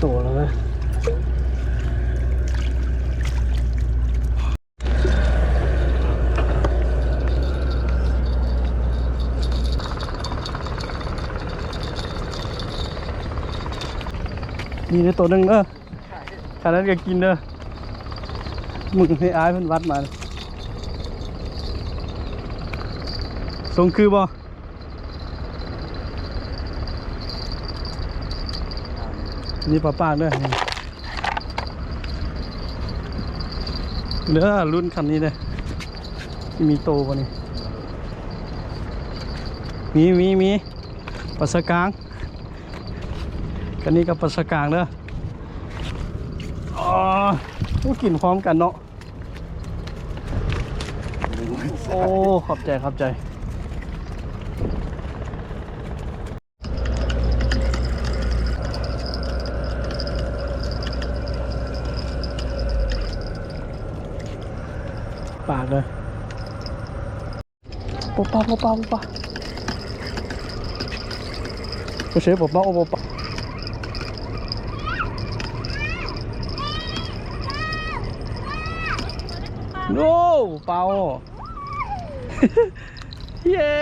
ໂຕແລ້ວເວີຍ ນີ້ເດີໂຕໜຶ່ງເດີ. ຂະໜາດນັ້ນກໍກິນເດີ ມຶງໃຫ້ອ້າຍເພິ່ນວັດມາ ສົ່ງຄືບໍ່? ນີ້ປາປາກເດີ ເດີ ລຸ້ນຄັນນີ້ເດີ ຊິມີໂຕບໍ່ນີ້? ມີ ມີ ມີ ປາສະກາງ. ຄັນນີ້ກໍປາສະກາງເດີ. ອໍ ໂອ້ ກິນພ້ອມກັນເນາະ. ໂອ້ ຂອບໃຈ ຂອບໃຈ. ປາກເດີ. ໂອປາ ໂອປາ ໂອປາ ໂອເຊ ໂອປາ ໂອປາ ໂອ້ ໂອປາ ໂອ້ ເຢ້.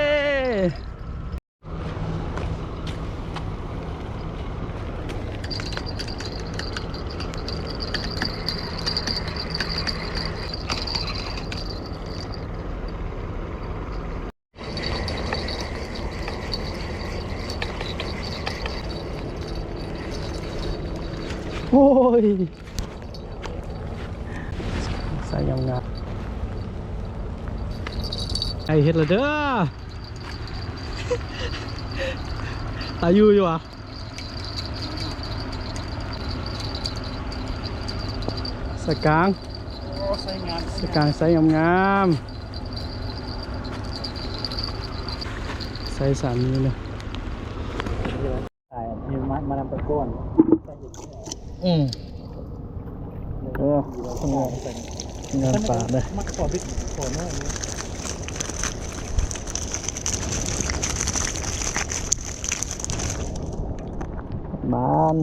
ໂອ້ຍ ໃສ່ງາມໆ ໄດ້ເຮັດແລ້ວເດີ ຕາຢູ່ຢູ່ຫວາ? ສະກາງ ໂອ້ ໃສ່ງາມ ສະກາງໃສ່ງາມໆ ໃສ່ສາມນິ້ວເລີຍ ໃສ່ ມາ ມານຳຕະກອນ ອືມ. ໂອ້ ງາມປາກເດ້ ມັກຂໍບິດຂໍນ້ອຍ ມານ